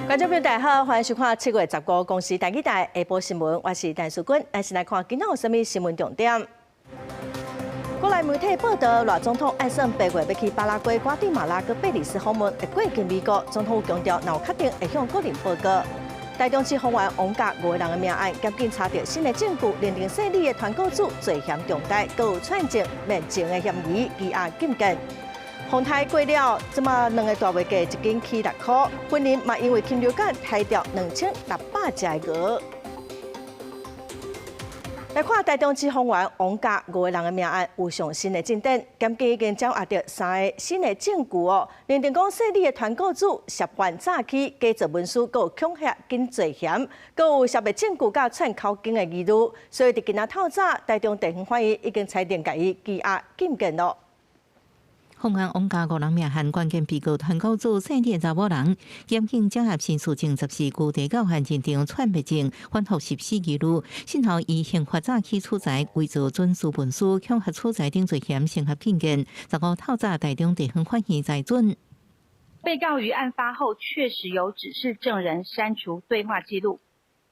觀眾朋友大家好，歡迎收看7月15公視台語台下晡新聞，我是陳淑君。咱先來看今仔有啥物新聞重點。國內媒體報道，賴總統按算8月欲去巴拉圭、瓜地馬拉佮貝里斯訪問，會過境美國。總統強調，若有確定，會向國人報告。台中市豐原王家五個人的命案，檢警查著新的證據，認定姓李的團購主罪嫌重大，閣有串證滅證的嫌疑，羈押禁見。風颱過了，這馬兩个大麥雞一斤起6箍，雲林嘛因為禽流感刣掉2600隻鵝。來看台中市豐原王家五個人的命案有上新的進展，檢警已經掌握著三个新的證據哦，認定講姓李的團購主涉犯詐欺、假造文書，閣有恐嚇等罪嫌，閣有涉密證據佮串口供的疑慮，所以佇今仔透早，台中地方法院已經裁定共伊羈押禁見囉。豐原王家五人命案關鍵被告團購主姓李查某人，檢警掌握新事證14具提到案現場串密證，反覆實施疑慮，訊後以刑法詐欺取財、偽造准書文書、恐嚇取財等罪嫌成立禁見。15透早台中地方法院裁准。被告於案發後確實有指示證人刪除對話記錄，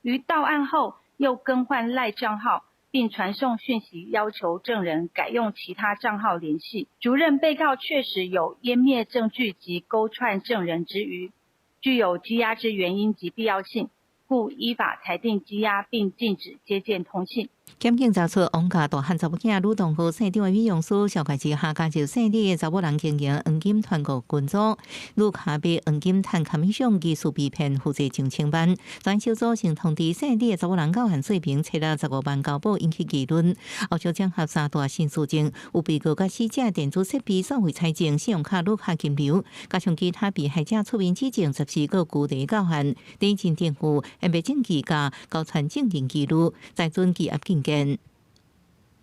於到案後又更換 LINE 帳號，並傳送訊息要求證人改用其他賬號聯繫。逐認被告確實有湮滅證據及勾串證人之虞，具有羈押之原因及必要性，故依法裁定羈押並禁止接見通信。檢警查出王家大漢查某囝呂東豪姓張的美容師，紹介之下加入姓李的查某人經營黃金團購群組，呂卡買黃金趁 commission 技術被騙，負債上千萬。專案小組先通知姓李的查某人到案說明，揣了15萬交保，引起議論。後續整合三大新事證，有被告佮死者電子設備數位採證、信用卡、呂卡金流，加上其他被害者出面指證，14個具體到案，偵偵證據、密證據佮交傳證人記錄，裁准羈押禁見。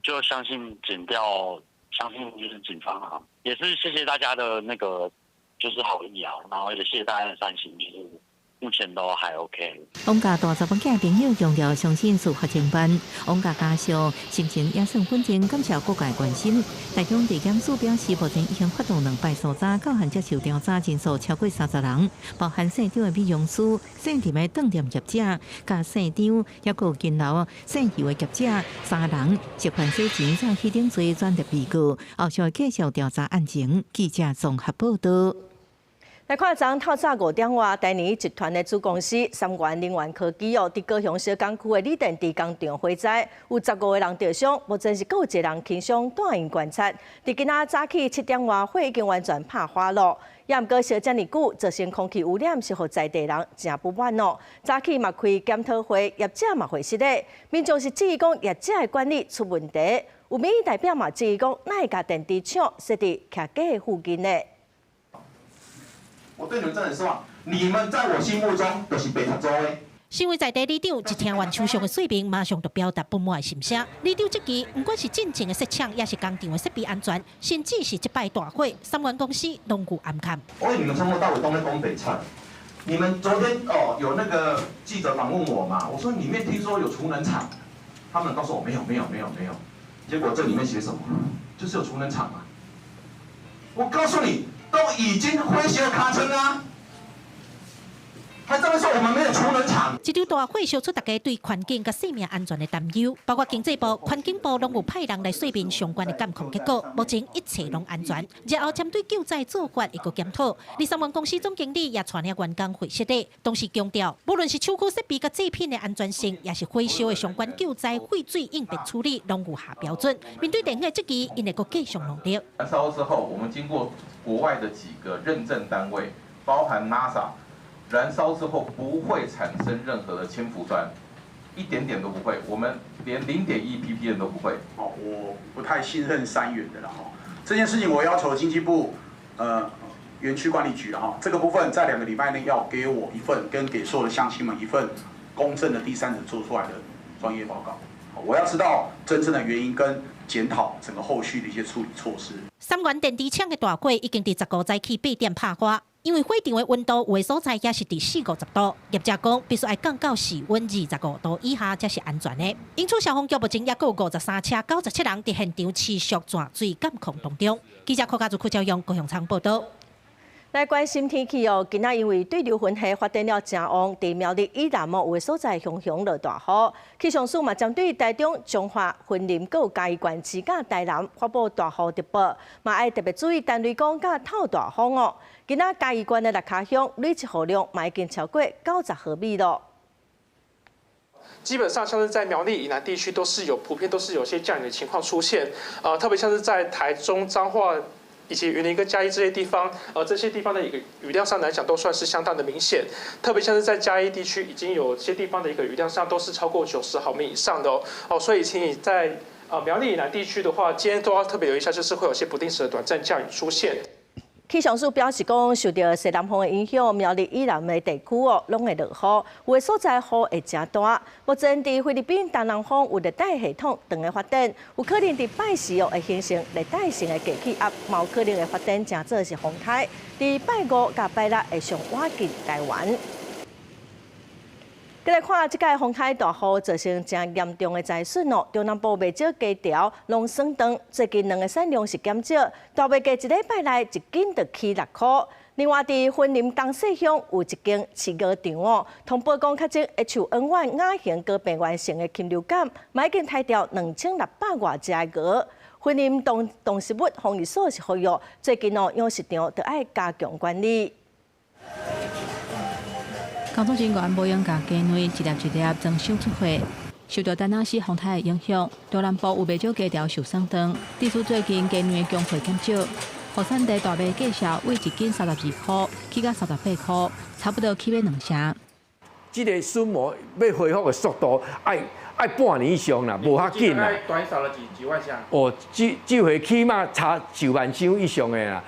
就相信檢調，相信就是警方啊，也是謝謝大家的那個就是好意啊，然後也謝謝大家的善心，就是目前都還 OK。王家大查某囝朋友強調，相信司法偵辦，王家家屬心情也算穩定，感謝各界關心。台中地檢署表示，目前已經發動兩擺搜查，到案接受調查人數超過30人，包含姓張的美容師、姓林的當店業者、佮姓張抑閣有金樓姓余的業者三人，涉犯洗錢、詐欺等罪轉入被告，後續會繼續調查案情。記者綜合報道。來看昨昏透早5點外，台泥集團的子公司三元能源科技哦，佇高雄小港區的鋰電池工廠火災，有15個人著傷，目前是閣有一個人輕傷，住院觀察。佇今仔早起7點外，火已經完全拍花咯。也毋過燒遮爾久，造成空氣污染，是予在地人誠不滿哦。早起嘛開檢討會，業者嘛會失禮，民眾是質疑講業者的管理出問題，有民意代表嘛質疑講，哪會共電池廠設佇徛街附近呢？我對你們真的很失望，你們在我心目中都是白頭做的。身為在地里長，一聽完廠商的說明，馬上就表達不滿的心聲。里長質疑，毋管是進前的設廠，抑是工廠的設備安全，甚至是這擺大火，三元公司攏有暗崁。我你們從頭到尾都在講白菜。你們昨天哦有那個記者訪問我嘛？我說裡面聽說有儲能廠，他們告訴我沒有沒有沒有沒有。結果這裡面寫什麼？就是有儲能廠嘛。我告訴你，都已經火燒尻川啊！還這麼說我們沒有儲能廠。這場大火燒出大家對環境佮生命安全的擔憂，包括經濟部、環境部攏有派人來說明相關的監控結果，目前一切攏安全。日後針對救災做法會閣檢討。而三元公司總經理也帶領員工會失禮，同時強調，無論是廠區設備佮製品的安全性，抑是火燒的相關救災廢水應變處理，攏有下標準。面對地方的質疑，𪜶會閣繼續努力。燃燒之後，我們經過國外的幾個認證單位，包含 NASA。燃燒之後不會產生任何的氫氟酸，一點點都不會，我們連0.1 ppm 都不會。哦，我不太信任三元的啦哈。這件事情我要求經濟部，園區管理局哈，這個部分在2個禮拜內要給我一份，跟給所有的鄉親們一份公正的第三者做出來的專業報告。我要知道真正的原因跟檢討整個後續的一些處理措施。三元電池廠的大火已經佇15早起8點拍花。因為火場的溫度有的所在也是佇四五十度，業者講必須愛降到室溫25度以下才是安全的。因此消防局目前抑閣有53車97人佇現場持續泉水監控當中。記者柯家祖、柯昭陽高雄廠報道。來關心天氣哦，今仔因為對流雲系發展了誠旺，佇苗栗以南哦有的所在雄雄落大雨。氣象署嘛針對台中、彰化、雲林、閣有嘉義縣市佮台南發布大雨特報，嘛愛特別注意陳雷公佮透大風哦。今仔嘉義縣的六跤鄉累積雨量嘛已經超過90毫米囉。基本上像是在苗栗以南地區都是有普遍都是有些降雨的情況出現，特別像是在台中、彰化，以及雲林跟嘉義這些地方，這些地方的一個雨量上來講，都算是相當的明顯。特別像是在嘉義地區，已經有些地方的一個雨量上都是超過90毫米以上的哦。所以請你在苗栗以南地區的話，今天都要特別留意一下，就是會有些不定時的短暫降雨出現。氣象署表示講，受著西南風的影響，苗栗以南的地區哦，攏會落雨，有的所在雨會誠大。目前佇菲律賓東南方有熱帶系統正咧發展，有可能佇拜四哦會形成熱帶性的低氣壓，嘛有可能會發展成做是風颱。佇拜五佮拜六會上倚近台灣。閣來看，這擺風颱大雨造成誠嚴重的災損哦。中南部袂少雞條攏損斷，最近卵的產量是減少，大麥雞一禮拜內一斤就起6箍。另外，佇雲林東勢鄉有一間飼鵝場哦，通報講確診 H5N1 亞型高病原性的禽流感，嘛已經刣掉2600外隻的鵝。雲林動植物防疫所是呼籲，最近哦養殖場著愛加強管理。工作人員無閒共雞卵一粒一粒裝箱出貨。受著陳那斯風颱的影響，中南部有袂少雞條受損斷，致使最近雞卵的供貨減少。予產地大麥價數為一斤32箍起到38箍，差不多起碼兩成。這个筍膜欲恢復的速度，愛半年以上啦，無較緊啦。短少了幾萬箱。哦，這回起碼差上萬箱以上的啦。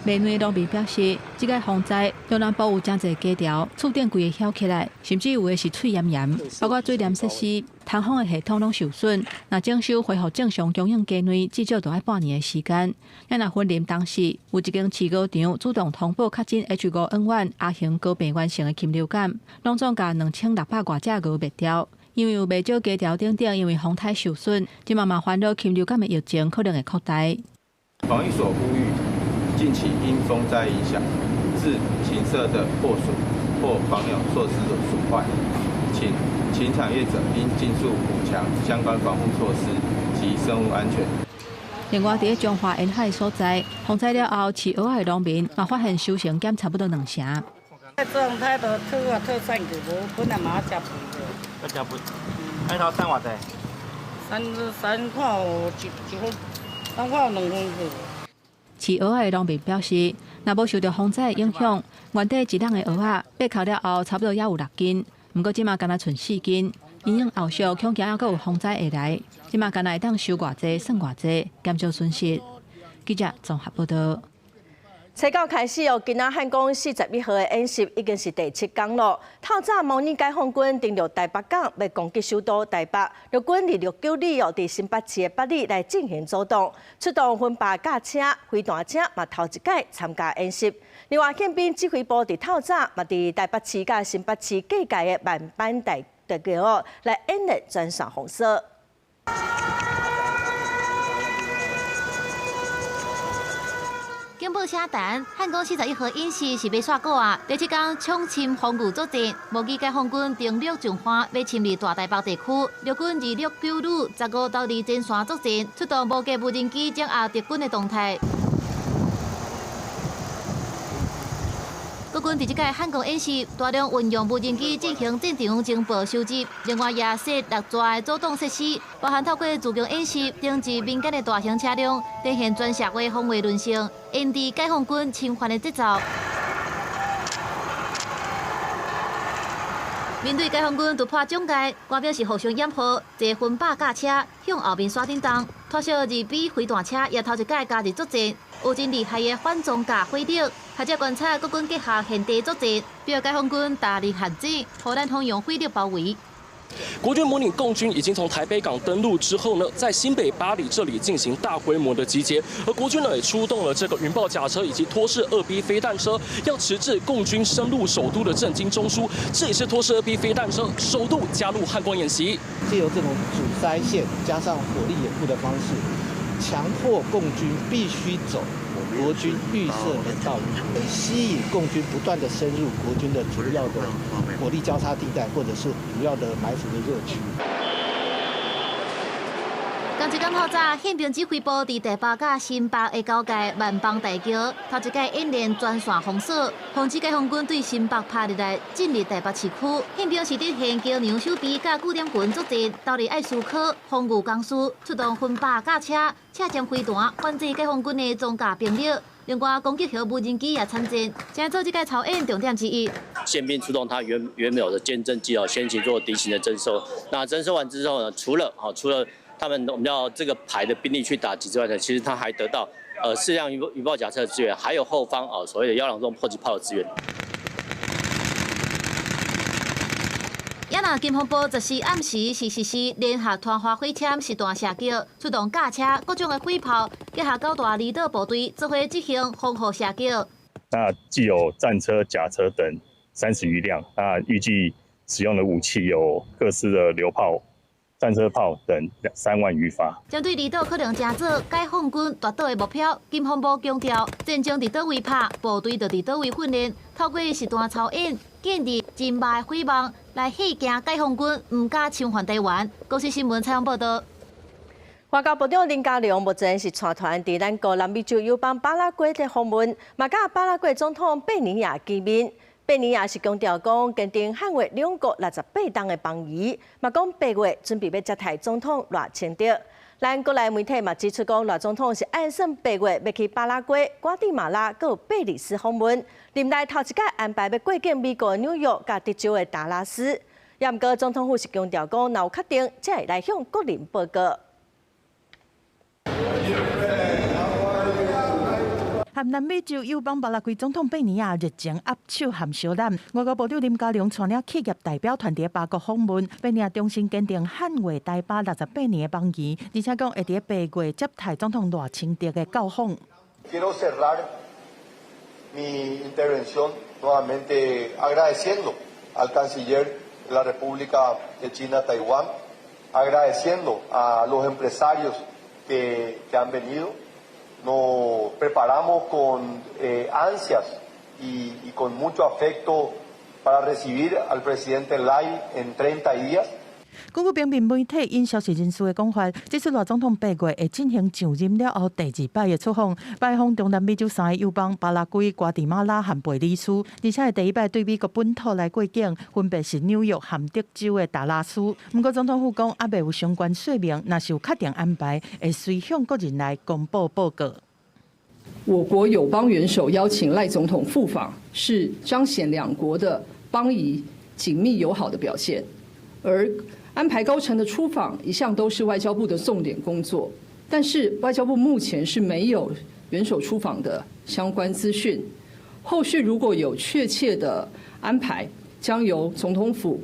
賣卵農民表示，這擺風災，中南部有誠濟雞條，厝頂規个囂起來，甚至有的是碎炎炎，包括水電設施、通風的系統攏受損。若整修恢復正常供應雞卵，至少著愛半年的時間。咱若雲林當時有一間飼鵝場主動通報確診 H5N1 亞型高病原性的禽流感，攏總共2600外隻鵝滅掉。因為有袂少雞條等等，因為風颱受損，這馬嘛煩惱禽流感的疫情可能會擴大。防疫所呼籲，近期因風災影響，致禽舍的破損或防鳥措施的損壞，請禽場業者應盡速補強相關防護措施及生物安全。另外，佇彰化沿海所在，風災了後，飼蚵仔的農民嘛發現收成減差不多兩成。這種態度退啊退散去，無本來嘛食肥的。要食肥，一頭產偌濟？三看有一分，三看有2分去。飼蚵仔的農民表示，若無受著風災的影響，原底一籠的蚵仔八殼了後，差不多猶有6斤，毋過這馬干焦賰4斤。因應後續恐驚猶閣有風災會來，這馬干焦會當收偌濟算偌濟，減少損失。記者綜合報導。初九開始哦，今仔漢光41號的演習已經是第7工囉。透早模擬解放軍登陸台北港，欲攻擊首都台北。陸軍26九旅哦，佇新北市的八里來進行組動，出動分靶駕車、飛彈車嘛，頭一擺參加演習。另外，憲兵指揮部佇透早嘛，佇台北市佮新北市各界的萬板大橋哦，來演練專線封鎖。警報聲彈，漢光41號演習是欲煞過啊！第七工搶深防禦作戰，模擬解放軍登陸進犯，欲侵入大台北地區。陸軍269旅15投入前線作戰，出動無架無人機掌握敵軍的動態。國軍佇這擺漢光演習，大量運用無人機進行戰場情報收集，另外也設6座的阻擋設施，包含透過自強演習，登記民間的大型車輛，展現全社會防衛韌性，應對解放軍侵犯的節奏。面對解放軍突破警戒，官兵是互相掩護，坐分靶駕車向後面山頂動，拖小2B 飛彈車也頭一擺加入作戰，有真厲害的反裝甲火力。學者觀察國軍結合現地作戰，比解放軍大力限制，予咱方用火力包圍。國軍模擬共軍已經從台北港登陸之後呢，在新北八里這裡進行大規模的集結，而國軍呢也出動了這個雲豹甲車以及拖式2B 飛彈車，要遲滯共軍深入首都的政經中樞。這也是拖式2B 飛彈車首度加入漢光演習。藉由這種阻塞線加上火力掩護的方式，強迫共軍必須走國軍預設的道路，吸引共軍不斷的深入國軍的主要的火力交叉地帶，或者是主要的埋伏的熱區。仝一工透早，憲兵指揮部佇台北佮新北的交界萬邦大橋，頭一擺演練全線封鎖，防止解放軍對新北拍入來，進入台北市區。憲兵是佇現橋梁守備佮據點群作戰，投入愛斯科防禦工事，出動分百架車、車箭飛彈，反制解放軍的裝甲兵力。另外，攻擊型無人機也參戰，成做這屆操演重點之一。憲兵出動，他原有的監偵機哦，先行做敵情的偵搜。那偵搜完之後呢，除了他們我們要這個排的兵力去打擊之外呢，其實他還得到四輛雲豹甲車的支援，還有後方啊所謂的102迫擊炮的支援。也若金風部14暗時是實施聯合團花火簽實彈射擊，出動甲車各種的火炮，結合九大離島部隊做伙執行防護射擊。那既有戰車、甲車等30餘輛，那預計使用的武器有各式的榴炮、戰車炮等3萬餘發。針對離島可能成做解放軍奪島的目標，金風部強調，戰爭佇佗位拍，部隊就佇佗位訓練，透過實彈操演，建立真密的火網，來嚇驚解放軍毋敢侵犯台灣。公視新聞採訪報導。外交部長林佳龍目前是帶團佇咱國南美洲友邦巴拉圭的訪問，嘛佮巴拉圭總統貝尼亞見面。貝尼亞是強調講，堅定捍衛兩國68冬的邦誼，嘛講8月準備欲接待總統賴清德。咱國內媒體嘛指出講，賴總統是按算8月欲去巴拉圭、瓜地馬拉、閣有貝里斯訪問，任內頭一擺安排欲過境美國紐約佮德州的達拉斯。也毋過總統府是強調講，若有確定，才會來向國人報告。和南美洲友邦巴拉圭總統貝尼亞日前握手含相攬，外交部長林佳龍帶領企業代表團佇巴國訪問，貝尼亞重申堅定捍衛台巴68年的邦誼，而且講會佇8月接待總統賴清德的到訪。 Quiero cerrar mi intervención nuevamente agradeciendo al canciller de la República de China Taiwán, agradeciendo a los empresarios que han venido. Nos preparamos con ansias y con mucho afecto para recibir al presidente Lai en 30 días. 根據平民媒體引消息人士的講法，這次賴總統8月會進行上任了後第二擺的出訪，拜訪中南美洲三個友邦巴拉圭、瓜地馬拉和貝里斯，而且係第一擺對美國本土來過境，分別是紐約和德州的達拉斯。毋過總統府講，猶未有相關說明，若是有確定安排，會隨向國人來公布報告。我國友邦元首邀請賴總統赴訪，是彰顯兩國的邦誼緊密友好的表現，而安排高層的出訪一向都是外交部的重點工作，但是外交部目前是沒有元首出訪的相關資訊。後續如果有確切的安排，將由總統府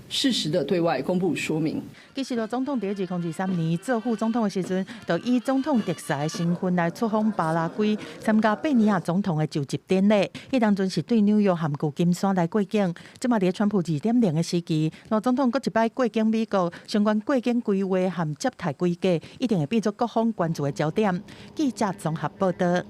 適時的對外公布說明。其實，賴總統佇2023年做副總統的時陣，就以總統特使的身份來出訪巴拉圭，參加貝尼亞總統的就職典禮。彼當陣是對紐約和舊金山來過境。這馬佇川普2.0的時期，賴總統閣一擺過境美國，相關過境規劃和接待規格，一定會變做各方關注的焦點。記者綜合報導。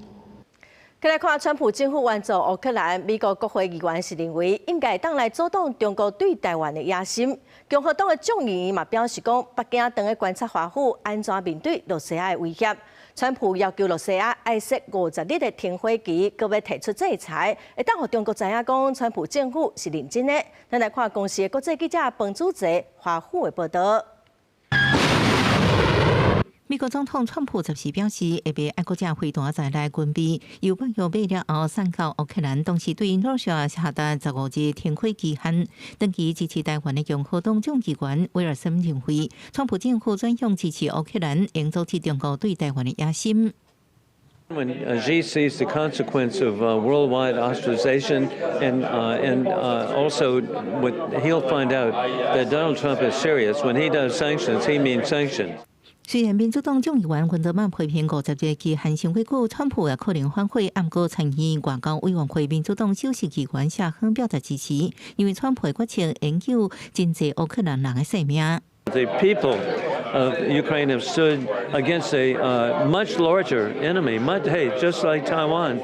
來看，川普政府援助烏克蘭，美國國會議員是認為應該當來阻擋中國對台灣的野心。共和黨的眾議員嘛表示講，北京當咧觀察華府按怎面對露西亞的威脅。川普要求露西亞愛設50日的停火期，閣欲提出制裁，會當予中國知影講，川普政府是認真的。咱來看公視的國際記者彭祖澤華府的報導。美國總統川普十四表示，會袂愛國者飛彈在內軍備，由北約買了後送到烏克蘭，同時對羅西亞下達15日停火期限。長期支持台灣的共和黨眾議員威爾森認為，川普政府轉向支持烏克蘭，應阻止中國對台灣的野心。 When Xi sees the consequence of worldwide ostracization and also what he'll find out that Donald Trump is serious. When he does sanctions, he means sanctions. 雖然民主黨眾議員溫德曼批評50日期限傷過久，川普也可能反悔。毋過參議院外交委員會民主黨首席議員謝亨表達支持，因為川普的決策會救真濟烏克蘭人的性命。 The people of Ukraine have stood against a much larger enemy. Much, hey, just like Taiwan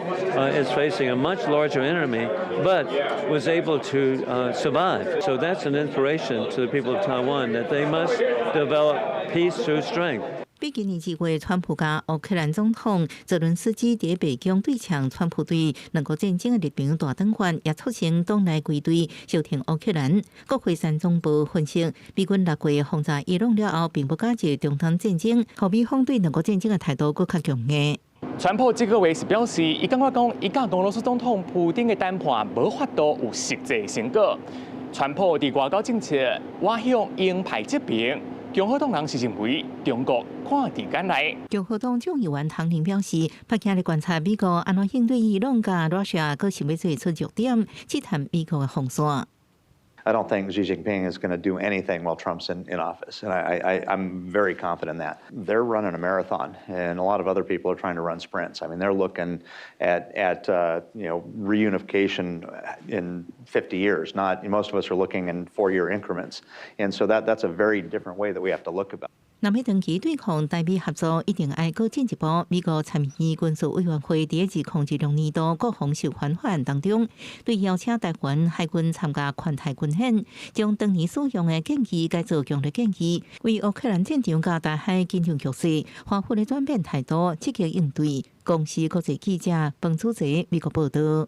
is facing a much larger enemy, but was able to survive. So that's an inspiration to the people of Taiwan that they must develop peace through strength. 比今年2月，川普佮烏克蘭總統澤倫斯基佇白宮對嗆，川普對兩國戰爭的立場大轉彎，也促成黨內歸隊相挺烏克蘭。國會山莊報分析，美軍6月轟炸伊朗了後，並無加劇中東戰爭，予美方對兩國戰爭的態度閣較強硬。川普這個月是表示，伊感覺講，伊佮俄羅斯總統普丁的談判無法度有實際成果。川普佇外交政策倚向鷹派這邊。共和黨人是認為中國看佇眼內。共和黨眾議員唐寧表示，北京咧觀察美國按怎應對伊朗佮羅西亞，閣想欲做出弱點，試探美國的防線。 I don't think Xi Jinping is going to do anything while Trump's in office. And I'm very confident in that. They're running a marathon, and a lot of other people are trying to run sprints. I mean, they're looking at reunification in 50 years, not most of us are looking in 4-year increments. And so that's a very different way that we have to look about. 若欲長期對抗台美合作，一定愛閣進一步。美國參議院軍事委員會佇2026年度國防授權法案當中，對邀請台灣海軍參加環太軍演，將當年使用的建議改做強烈建議，為烏克蘭戰場佮台海緊張局勢，華府咧轉變態度，積極應對。公視國際記者彭祖澤美國報道。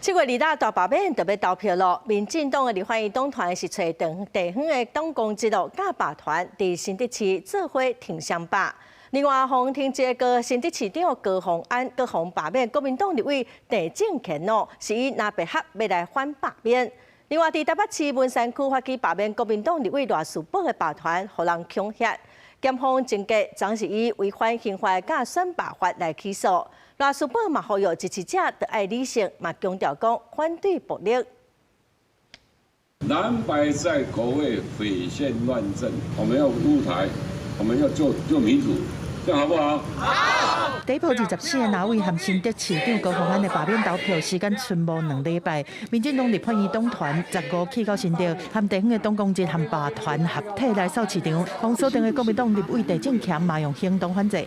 7月2日大罷免就欲投票囉。民進黨的立法院黨團是揣地地方的黨公職囉佮罷團佇新竹市做伙挺雙罷。另外，予停職的新竹市長高虹安閣予罷免國民黨立委鄭政權哦，是以藍白合欲來反罷免。另外，佇台北市文山區發起罷免國民黨立委賴士葆的罷團，予人恐嚇。檢方偵結，昨是以違反刑法佮選罷法來起訴。賴士葆嘛呼籲支持者著愛理性，嘛強調講反對暴力。藍白在國會匪憲亂政，我們要護台，我們要做做民主，這樣好不好？好。底部24個藍委和新竹市長高虹安的罷免投票時間賰無2禮拜，民進黨立法院黨團15去到新竹，和地方的黨公職和罷團合體來掃市場，予鎖定的國民黨立委鄭政權嘛用行動反制。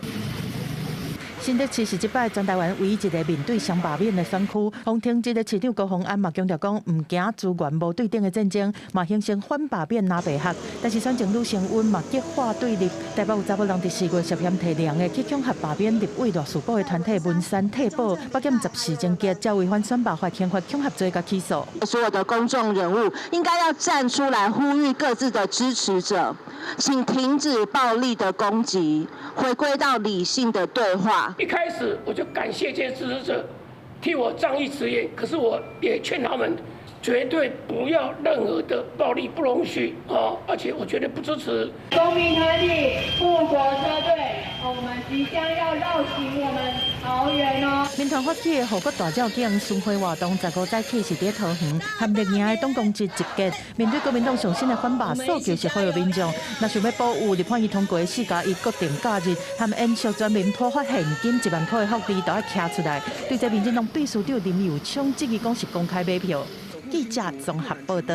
新竹市是這擺全台灣唯一一個面對雙罷免的選區。予停職的市長高虹安嘛強調講，毋驚資源無對等的戰爭，嘛形成反罷免藍白合。但是選情愈升溫，嘛激化對立。台北有查某人佇4月涉嫌提兩个去恐嚇罷免立委賴士葆的團體文山退保，北檢14偵結，才違反選罷法刑法恐嚇罪共起訴。所有的公眾人物應該要站出來呼籲各自的支持者，請停止暴力的攻擊，回歸到理性的對話。一開始我就感謝這些支持者替我仗義執言，可是我也勸他們絕對不要任何的暴力，不容許啊！而且我絕對不支持。公民團體護國車隊，我們即將要繞行我們桃園哦。民團發起的護國大醮境巡迴活動，15早起是佇桃園，和綠營的黨公職集結。面對國民黨上新的反罷訴求，是呼籲民眾，若想欲保有立法院通過的4+1國定假日，和延續全民普發現金1萬塊的福利，都愛徛出來。對這民進黨秘書長林右昌質疑講是公開買票。記者綜合報道。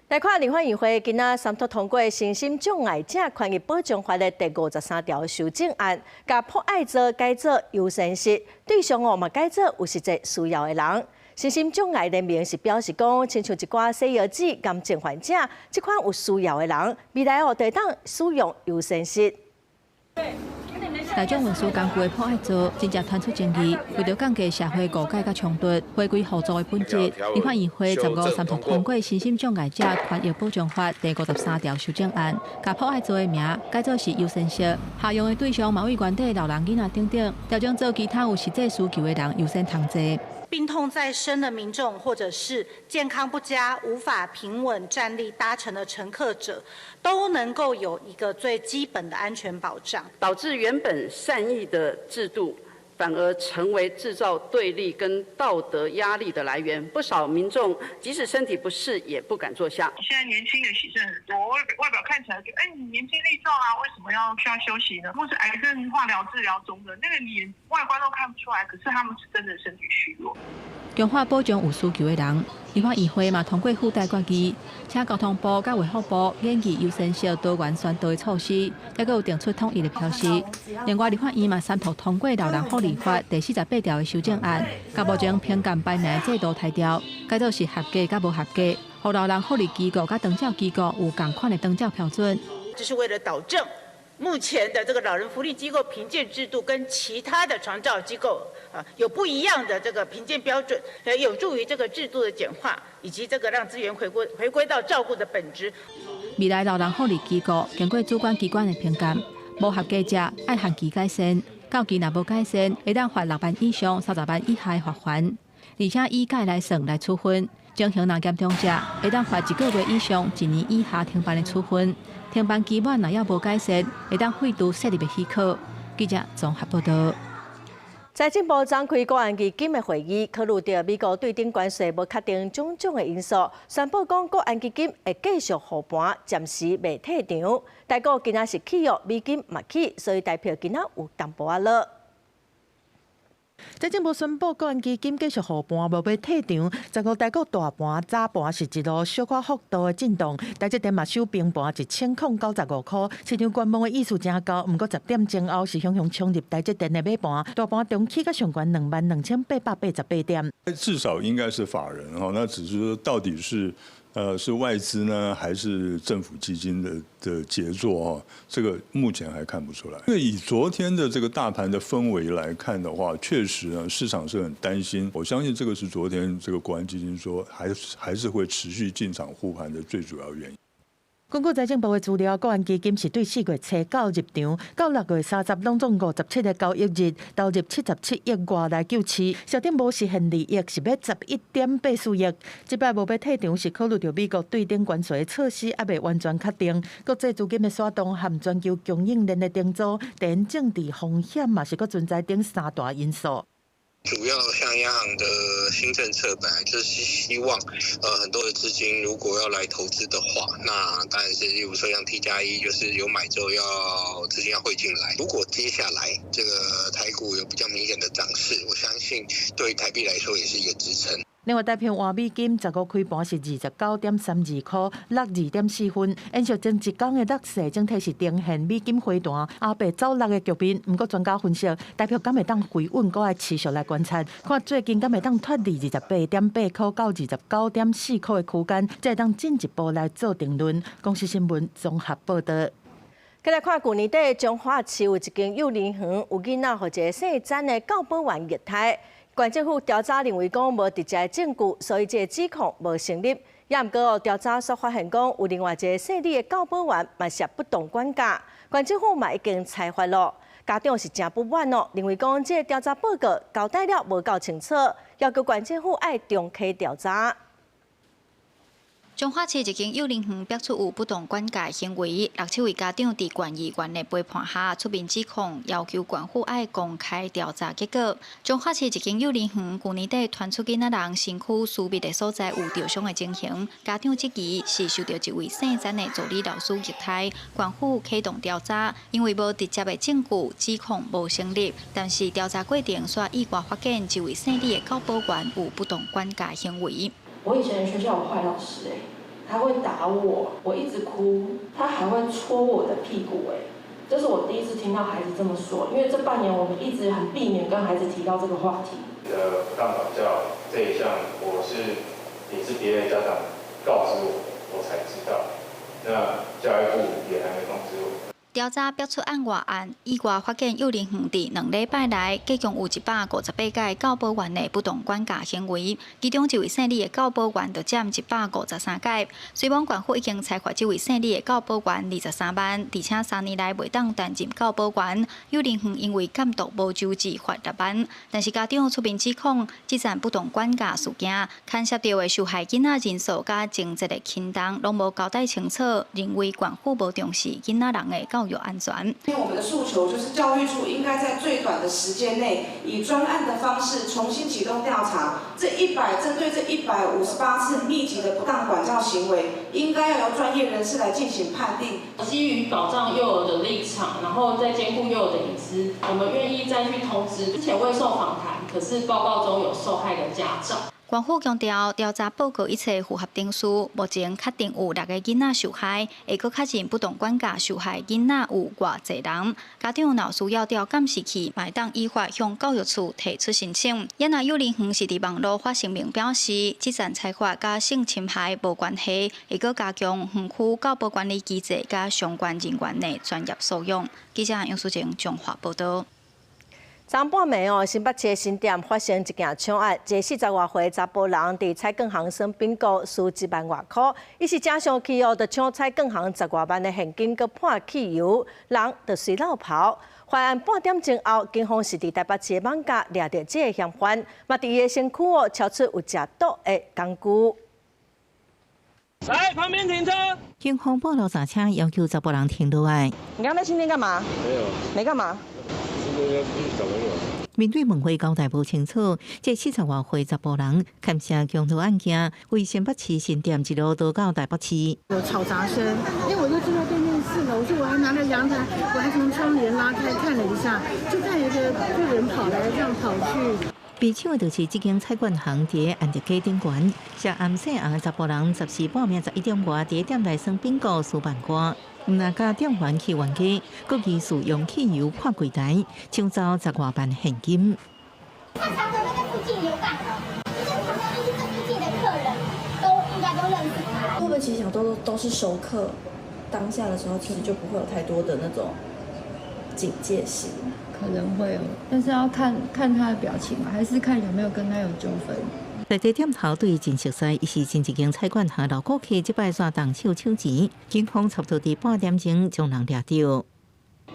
來看立法院會今仔三讀通過身心障礙者權益保障法的第53條修正案，共朴愛座改做優先席，對象哦嘛改做有實際需要的人。身心障礙聯盟是表示講，親像一寡西藥子癌症患者，這款有需要的人，未來哦會當使用優先席。大眾運輸工具的朴愛座，真正傳出爭議。為著降低社會誤解佮衝突，回歸互助的本質，立法院會15三讀通過《身心障礙者權益保障法》第53條修正案，共朴愛座的名改做是優先席，適用的對象嘛為原底老人囡仔等等，調整做其他有實際需求的人優先通坐。病痛在身的民眾，或者是健康不佳、無法平穩站立搭乘的乘客者，都能夠有一個最基本的安全保障。導致原本善意的制度，反而成為製造對立跟道德壓力的來源。不少民眾即使身體不適，也不敢坐下。現在年輕的洗腎很多，外表看起來就，哎，你年輕力壯啊，為什麼要需要休息呢？或是癌症化療治療中的，那個你外觀都看不出來，可是他們是真的身體虛弱。強化保障有需求的人，立法院會嘛通過附帶決議，請交通部佮衛福部研議優先性多元宣導的措施，抑閣有定出統一的標示。另外，立法院嘛三讀通過老人福利法第48條的修正案，共目前評鑑排名制度刣掉，改做是合格佮無合格，予老人福利機構佮長照機構有仝款的長照標準。這是為了導正目前的這個老人福利機構評鑑制度跟其他的長照機構啊有不一樣的這個評鑑標準，有助於這個制度的簡化，以及這個讓資源回歸到照顧的本質。未來老人福利機構經過主管機關的評鑑，無合格者愛限期改善，到期若無改善，會當罰6萬以上30萬以下的罰鍰，而且以改來算來處分。情形若嚴重者，會當罰一個月以上一年以下停辦的處分。停辦期滿若猶無改善，會當廢除設立的許可。記者綜合報道。財政部昨開國安基金的會議，考慮著美國對頂關稅無確定種種的因素，宣布講國安基金會繼續護盤，暫時袂退場。台股今仔是起哦，美金嘛起，所以台票今仔有淡薄仔落。財政部宣布，國安基金繼續護盤，無欲退場。15台股大盤早盤是一路小可幅度的震盪，台積電嘛收平盤1095箍。市場觀望的意思誠高，毋過10點鐘後是雄雄衝入台積電的買盤，大盤中起較上懸22,888點。至少應該是法人哈，那只是說到底是外資呢，還是政府基金的傑作哦？這個目前還看不出來。因為以昨天的這個大盤的氛圍來看的話，確實呢，市場是很擔心。我相信這個是昨天這個國安基金說還是會持續進場護盤的最主要原因。根據財政部的資料，國安基金是對4月初九入場，到6月30，攏總57個交易日投入77億外來救市，設定無實現利益是欲11.84億。這擺無欲退場，是考慮著美國對頂關稅的措施猶未完全確定，國際資金的徙動和全球供應鏈的重組、地緣政治風險嘛是閣存在等三大因素。主要像央行的新政策，本來就是希望，很多的資金如果要來投資的話，那當然是例如說像 T+1，就是有買之後要資金要匯進來。如果接下來這個台股有比較明顯的漲勢，我相信對台幣來說也是一個支撐。另外，台票換美金15開盤是29.32箍，落2.4分。延續前一工的落勢，整體是呈現美金回彈，後白走落的局面。毋過專家分析，台票敢會當回穩，閣愛持續來觀察，看最近敢會當脫離28.8箍到29.4箍的區間，才會當進一步來做定論。公視新聞綜合報導。繼來看，舊年底彰化市有一間幼兒園有囡仔予一个姓詹的教保員虐待，縣政府調查認為講無直接證據，所以這个指控無成立。也毋過哦，調查煞發現講有另外一个姓李的教保員嘛是不當管教，縣政府嘛已經裁罰咯。家長是誠不滿哦，認為講這个調查報告交代了無夠清楚，要求縣政府愛重啟調查。彰化市一間幼兒園爆出有不當管教行為，六七位家長佇縣議員的陪伴下出面指控，要求縣府愛公開調查結果。彰化市一間幼兒園舊年底傳出囡仔人身軀私密的所在有著傷的情形，家長質疑是受著一位姓詹的助理老師虐待，縣府啟動調查，因為無直接的證據，指控無成立。但是調查過程煞意外發現一位姓李的教保員有不當管教行為。我以前學校有壞老師欸，他會打我，我一直哭，他還會戳我的屁股欸，這是我第一次聽到孩子這麼說，因為這半年我們一直很避免跟孩子提到這個話題。不當管教這一項，我是也是別的家長告知我，我才知道。那教育部也還沒通知我。調查爆出案外案，意外發現幼兒園佇2禮拜內，計共有158屆教保員的不當管教行為，其中一位姓李的教保員就佔153屆。雖罔縣府已經裁罰這位姓李的教保員23萬，而且3年內袂當擔任教保員。幼兒園因為監督無周至罰6萬，但是家長出面指控，這場不當管教事件牽涉著的受害囡仔人數佮情節的輕重，攏無交代清楚，認為縣府無重視囡仔人的教教育安全。我們的訴求就是教育處應該在最短的時間內，以專案的方式重新啟動調查。針對這158次密集的不當管教行為，應該要由專業人士來進行判定。基於保障幼兒的立場，然後再兼顧幼兒的隱私，我們願意再去通知之前未受訪談，可是報告中有受害的家長。縣府強調，調查報告一切符合程序，目前確定有六个囡仔受害，會閣確認不當管教受害囡仔有偌濟人。家長若需要調監視器，嘛會當依法向教育處提出申請。也若幼兒園是佇網路發聲明表示，這層裁罰佮性侵害無關係，會閣加強園區教保管理機制佮相關人員的專業素養。記者楊淑靜彰化報導。昨半暝哦，新北市的新店發生一件搶案，一个40外歲查埔人佇彩券行耍賓果，輸1萬外箍，伊是誠生氣哦，就搶彩券行10外萬的現金，閣潑汽油，人就隨落跑。犯案半點鐘後，警方是佇台北市的艋舺掠著這个嫌犯，嘛佇伊的身軀哦，查出有食毒的工具。來，旁邊停車。警方報路閘車，要求查埔人停落來。你剛才新店幹嘛？沒有。沒幹嘛？面對問話交代無清楚，這40外歲查埔人牽涉強盜案件，為新北市新店一路逃到台北市。有吵雜聲，因為我就住在對面4樓，所以我還拿着陽台，我還從窗簾拉開看了一下，就看一個就人跑來這樣跑去。被搶的就是這間彩券行佇安德街頂懸，涉案姓洪的查埔人，14半暝11點外，佇店內耍賓果輸萬外。毋但共店員去冤家，閣疑似用汽油潑櫃台，搶走10外萬現金。他常常在附近遊蕩，就是常常就是這附近的客人都應該都認識他。會不會其實想都是熟客，當下的時候其實就不會有太多的那種警戒心？可能會有，但是要看看他的表情嘛，還是看有沒有跟他有糾紛。在這店頭對真熟悉，伊是前一間彩券行老顧客，這擺煞動手搶錢，警方差不多佇半點鐘將人掠著。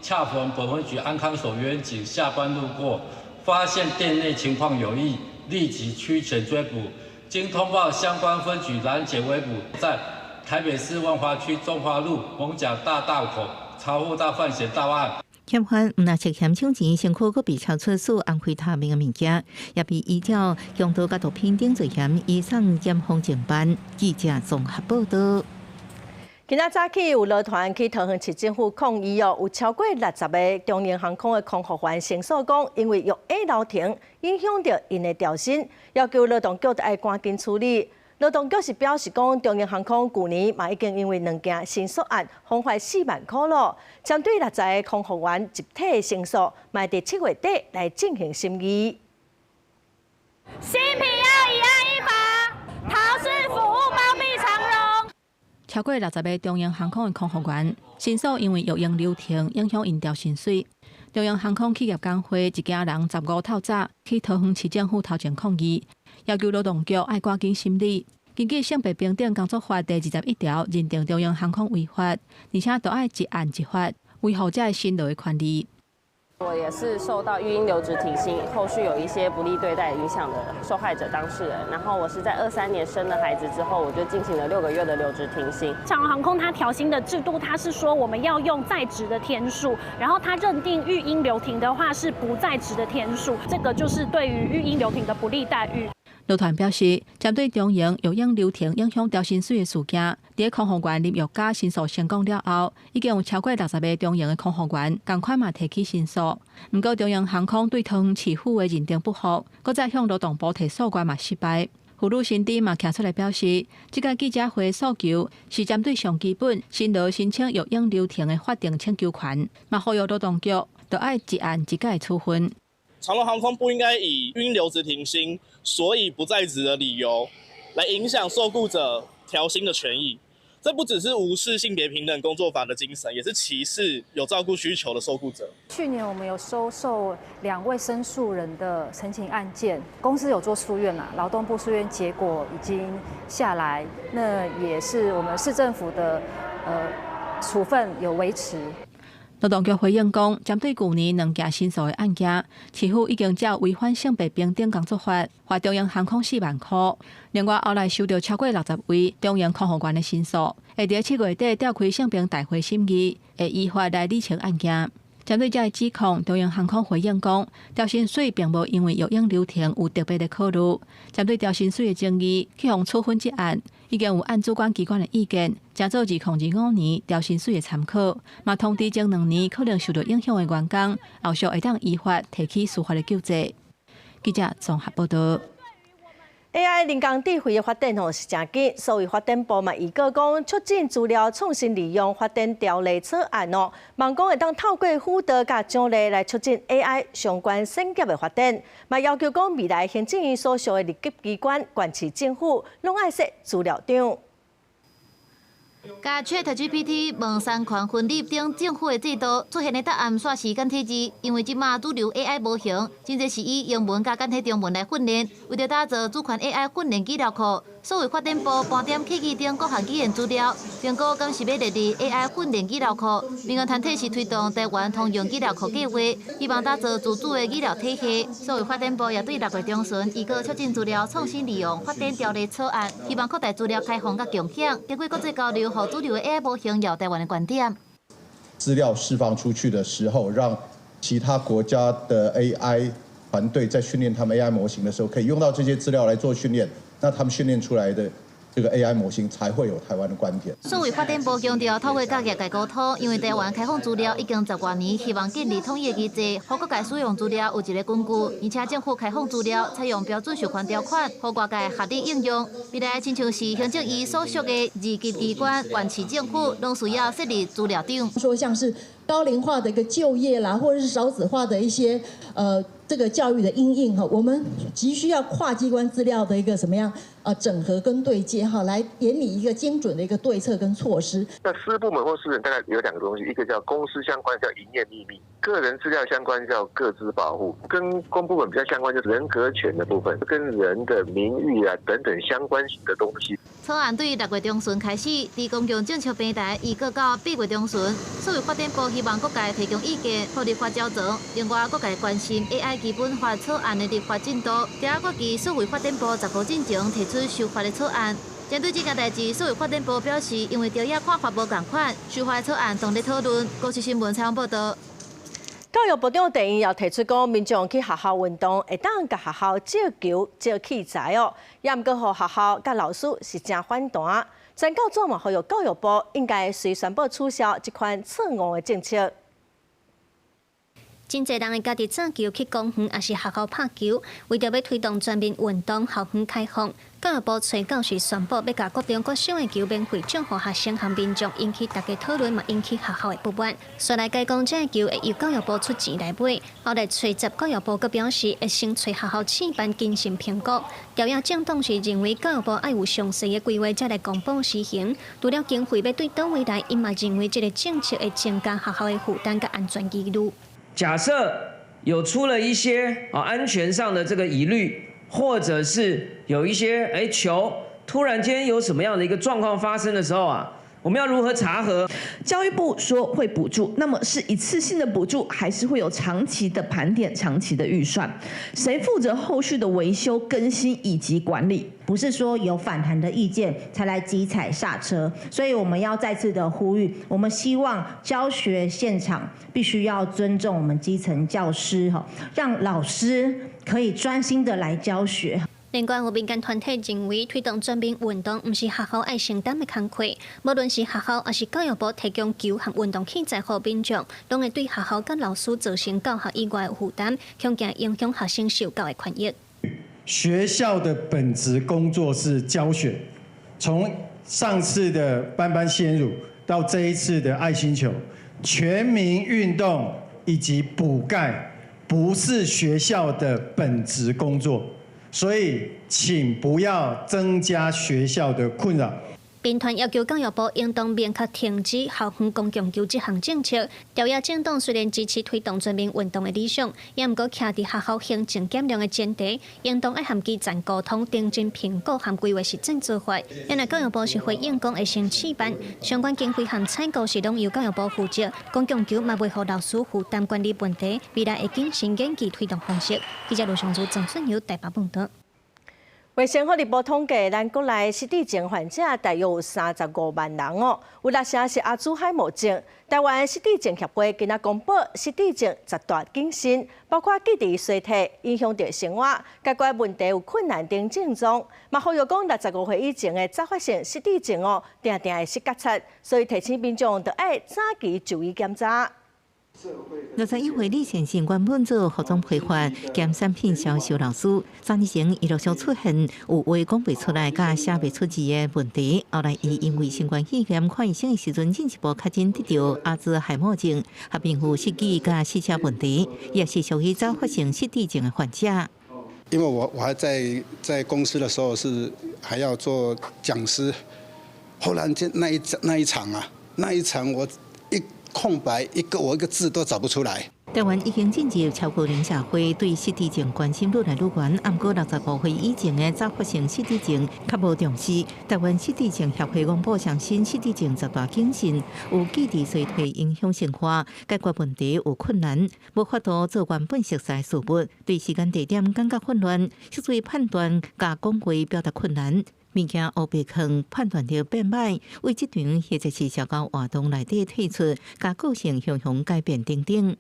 恰逢本分局安康所員警下班路過，發現店內情況有異，立即驅前追捕。經通報相關分局攔截圍捕，在台北市萬華區中華路艋舺大道口查獲到犯嫌到案。嫌犯毋但涉嫌搶錢，身軀閣被查出使安非他命的物件，也被依照強盜佮毒品等罪嫌移送檢方偵辦。記者綜合報導。今仔早起有勞團去桃園市政府抗議哦，有超過60个長榮航空的空服員申訴講，因為育嬰留停影響著𪜶的調薪，要求勞動局愛趕緊處理。勞動局是表示講，長榮航空舊年嘛已經因為兩件申訴案，罰款4萬箍囉。針對60個空服員集體申訴，嘛佇7月底來進行審議。性平要一案一罰，桃市服務包庇長榮。超過60个長榮航空的空服員申訴，因為育嬰留停影響𪜶調薪水。長榮航空企業工會一家人15透早去桃園市政府頭前抗議，要求勞動局愛趕緊審理。根據性別平等工作法第21條，認定長榮航空違法，而且都愛一案一罰，維護這个辛勞的權利。我也是受到育嬰留職停薪，後續有一些不利對待影響的受害者當事人。然後我是在23年生了孩子之後，我就進行了6個月的留職停薪。長榮航空它調薪的制度，它是說我們要用在職的天數，然後它認定育嬰留停的話是不在職的天數，這個就是對於育嬰留停的不利待遇。勞團表示，針對長榮育嬰留停影響調薪水的事件，佇空服員林玉嘉申訴成功了後，已經有超過60个長榮的空服員仝款嘛提起申訴。毋過長榮航空對桃園市府的認定不服，閣再向勞動部提訴願嘛失敗。婦女新知嘛徛出來表示，這個記者會訴求是針對上基本辛勞申請育嬰留停的法定請求權，嘛呼籲勞動局著愛一案一改處分。長榮航空不應該以育嬰留職停薪，所以不在職的理由，來影響受僱者調薪的權益。這不只是無視性別平等工作法的精神，也是歧視有照顧需求的受僱者。去年我們有收受2位申訴人的陳情案件，公司有做訴願啦，勞動部訴願結果已經下來，那也是我們市政府的處分有維持。勞動局回應講，針對舊年兩件申訴的案件，市府已經照違反性別平等工作法，罰長榮航空4萬箍。另外，後來收到超過60位長榮空服員的申訴，會佇7月底召開性平大會審議，會依法來理清案件。針對這个指控，長榮航空回應講，調薪水並無因為育嬰流程有特別的考慮。針對調薪水的爭議，去予處分這案，已經有按主管機關的意見，成做2025年調薪水的參考，嘛通知前2年可能受到影響的員工，後續會當依法提起司法的救濟。記者綜合報道。 AI 人工智慧的發展吼是誠緊，所以發展部嘛預告講，促進資料創新利用發展條例草案哦，望講會當透過輔導佮獎勵來促進 AI 相關產業的發展，嘛要求講未來行政院所屬的二級機關、縣市政府攏愛設資料長。共 ChatGPT 問三權分立等政府的制度出現的答案煞是簡體字，因為這馬主流 AI 模型真濟是以英文佮簡體中文來訓練。為著打造主權 AI 訓練資料庫，數位發展部盤點客語等各項語言資料，評估敢是欲列入 AI 訓練資料庫。民間團體是推動台灣通用資料庫計劃，希望打造自主的資料體系。數位發展部也對6月中旬預告促進資料創新利用發展條例草案，希望擴大資料開放佮共享，經過國際交流。主流的 AI 模型有台灣的觀點。資料釋放出去的時候，讓其他國家的 AI 團隊在訓練他們 AI 模型的時候，可以用到這些資料來做訓練，那他們訓練出來的這個 AI 模型才會有台灣的觀點。數位發展部強調，透過佮業界溝通，因為台灣開放資料已經10多年，希望建立統一的機制，予各界使用資料有一個根據，而且政府開放資料採用標準授權條款，予外界合理應用。未來親像是行政院所屬的二級機關、縣市政府，攏需要設立資料長。說像是高齡化的一個就業啦，或者是少子化的一些這個教育的因應哈，我們急需要跨機關資料的一個什麼樣整合跟對接哈，來研擬一個精準的一個對策跟措施。那私部門或私人大概有兩個東西，一個叫公司相關叫營業秘密，個人資料相關叫個資保護，跟公部門比較相關就是人格權的部分，跟人的名譽啊等等相關的東西。草案對6月中旬開始，佇公共政策平台預告到8月中旬，數位發展部希望各界提供意見，予立法繳存。另外，各界關心 AI 基本法草案的立法進度，伫預計數位發展部10號進前提出修法的草案。針對這件代誌，數位發展部表示，因為朝野看法無仝款，修法草案當咧討論。公視新聞採訪報導。教育部長鄭運鵬提出講，民眾去學校運動會當共學校借球、借器材哦，也毋過予學校佮老師是誠反彈。全教總嘛呼籲教育部應該隨宣布取消這款錯誤的政策。真濟人會家己摕球去公園，抑是學校拍球。為著欲推動全民運動，校園開放，教育部揣九時宣布，欲共國中、國小的球免費送予學生和民眾，引起大家討論，嘛引起學校的不滿。煞來改講，這个球會由教育部出錢來買。後來揣十教育部閣表示，會先揣學校試辦謹慎評估。朝野政黨是認為教育部愛有詳細的規劃，才來公布施行。除了經費欲對佗位來，𪜶嘛認為這个政策會增加學校的負擔佮安全疑慮。假設有出了一些安全上的這個疑慮，或者是有一些球突然間有什麼樣的一個狀況發生的時候啊，我們要如何查核？教育部說會補助，那麼是一次性的補助，還是會有長期的盤點、長期的預算？誰負責後續的維修、更新以及管理？不是說有反彈的意見才來急踩剎車，所以我們要再次的呼籲，我們希望教學現場必須要尊重我們基層教師，讓老師可以專心的來教學。另外，有民間團體認為，推動全民運動毋是學校愛承擔的工課，無論是學校抑是教育部提供球和運動器材予民眾，攏會對學校佮老師造成教學以外的負擔，恐驚影響學生受教的權益。學校的本職工作是教學，從上次的班班鮮乳到這一次的愛心球，全民運動以及補鈣，不是學校的本職工作。所以，請不要增加學校的困擾。民團要求教育部應當明確停止校園公共球這項政策。朝野政黨雖然支持推動全民運動的理想，也毋過徛佇學校行政減量的前提，應當愛和基層溝通、認真評估和規劃實踐做法。原來教育部是回應講會先試辦，相關經費和採購是攏由教育部負責，公共球嘛袂予老師負擔管理問題，未來會謹慎研究推動方式。記者盧尚祖、鄭俊友台北報導。衛生福利部統計，咱國內失智症患者大約有35萬人哦，有六成是阿茲海默症。台灣失智症協會今仔公布失智症十大警訊，包括記憶衰退、影響著生活、解決問題有困難等症狀。嘛，呼籲講65歲以前的早發性失智症哦，定定會失覺察，所以提醒民眾著愛早期就醫檢查。61歲李先生原本做服裝批發兼產品銷售老師，3年前伊陸續出現有話講袂出來、佮寫袂出字的問題。後來伊因為新冠肺炎看醫生的時陣，進一步確診得著阿茲海默症，合併有失記佮失車問題，也是屬於早發性失智症的患者。因為我還在公司的時候是還要做講師，忽然間那一場啊，那一場我一空白一個，我一個字都找不出來。台灣已經進入超高齡社會，對失智症關心愈來愈懸。毋過65歲以前的早發性失智症較無重視。台灣失智症協會公布上新失智症十大警訊，有記憶衰退影響生活、解決問題有困難、無法度做原本熟悉的事物，對時間地點感覺混亂，思維判斷佮講話表達困難。物件烏白囥，判斷力變歹，為職場或者是社交活動內底退出，佮個性雄雄改變等等。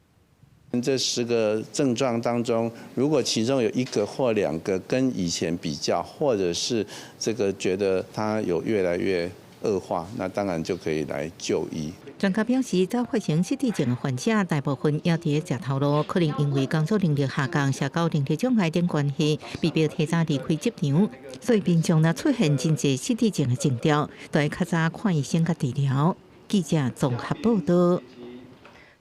這10個症狀當中，如果其中有一個或兩個跟以前比較，或者是這個覺得它有越來越惡化，那當然就可以來就醫。專家表示，早發性失智症的患者大部分猶佇咧食頭路，可能因為工作能力下降、社交能力障礙等關係，被迫提早離開職場，所以民眾若出現真濟失智症的徵兆，都愛較早看醫生佮治療。記者綜合報道。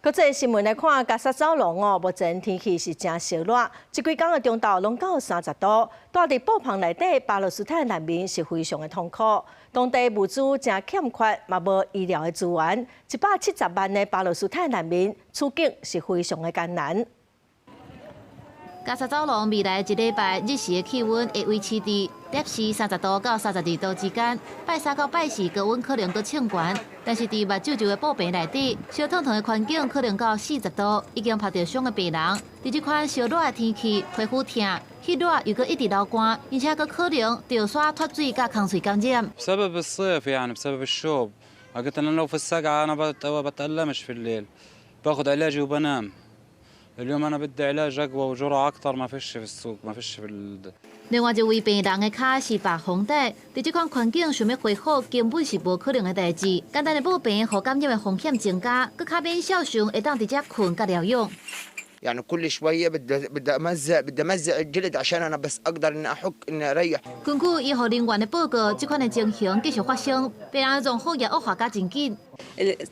國際新聞來看，加沙走廊哦，目前天氣是誠燒熱，這幾工的中晝攏到30度。蹛佇帳篷內底巴勒斯坦難民是非常的痛苦，當地物資誠欠缺，嘛無醫療的資源，170萬的巴勒斯坦難民處境是非常的艱難。加沙走廊未來一禮拜日時的氣溫會維持佇攝氏30度到32度之間。拜三到拜四高溫可能閣衝懸，但是佇目睭周的布棚內底，燒燙燙的環境可能到40度，已經曝著傷的病人。佇這款燒熱的天氣，皮膚疼、彼熱又閣一直流汗，而且閣可能著痧脫水佮空喙感染。 بسبب الصيف يعني بسبب الشوب قلت انا لو في السقعة انا بتألمش في الليل، باخذ علاجي وبنام. اليوم انا بدي علاج اقوى وجرعة اكثر، ما فيش في السوق، ما فيش في ال 另外一位病人的跤是縛風帶，佇這款環境想欲恢復，根本是無可能的代誌。簡單的布棚，予感染的風險增加，閣較免痟想會當佇遮睏佮療養。 يعني كل شويه بدي امزق بدي امزق الجلد عشان انا بس اقدر اني احك اني اريح。根據醫護人員的報告，這款的情形繼續發生，病人狀況也惡化甲真緊。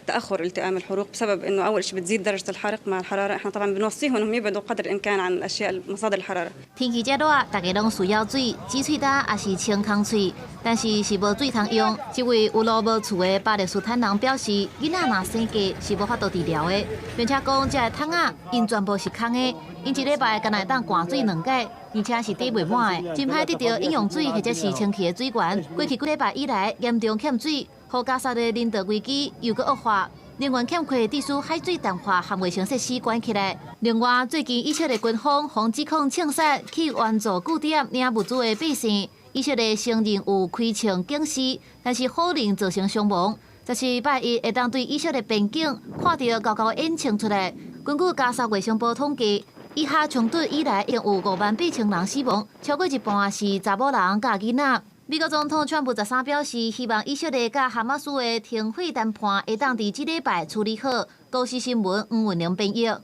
تاخر التئام الحروق بسبب انه اول شيء بتزيد درجه الحرق مع الحراره، احنا طبعا بنوصيهم انهم يبعدوا قدر الامكان عن الاشياء مصادر الحراره。天氣遮熱，大家攏需要水，止喙焦抑是清空喙，但是是無水通用。這位有路無厝的巴勒斯坦人表示，囡仔若生計是無法度治療的，並且講這个桶仔𪜶全部是空的，𪜶一禮拜干焦會當灌水兩擺，而且是貯袂滿的，真歹得著飲用水或者是清氣的水源。過去幾禮拜以來，嚴重欠水，予加沙的人道危機又閣惡化。能源欠缺，致使海水淡化和衛生設施關起來。另外，最近以色列軍方予指控槍殺去援助據點領物資的百姓，以色列承認有開槍警示，但是否認造成傷亡。17拜一會當對以色列邊境看著厚厚煙衝出來。根據加沙衛生部統計，以哈衝突以來，已經有5萬8千人死亡，超過一半是查某人佮囡仔。美國總統川普13表示，希望以色列佮哈馬斯的停火談判會當佇這禮拜處理好。公視新聞黃文玲編譯。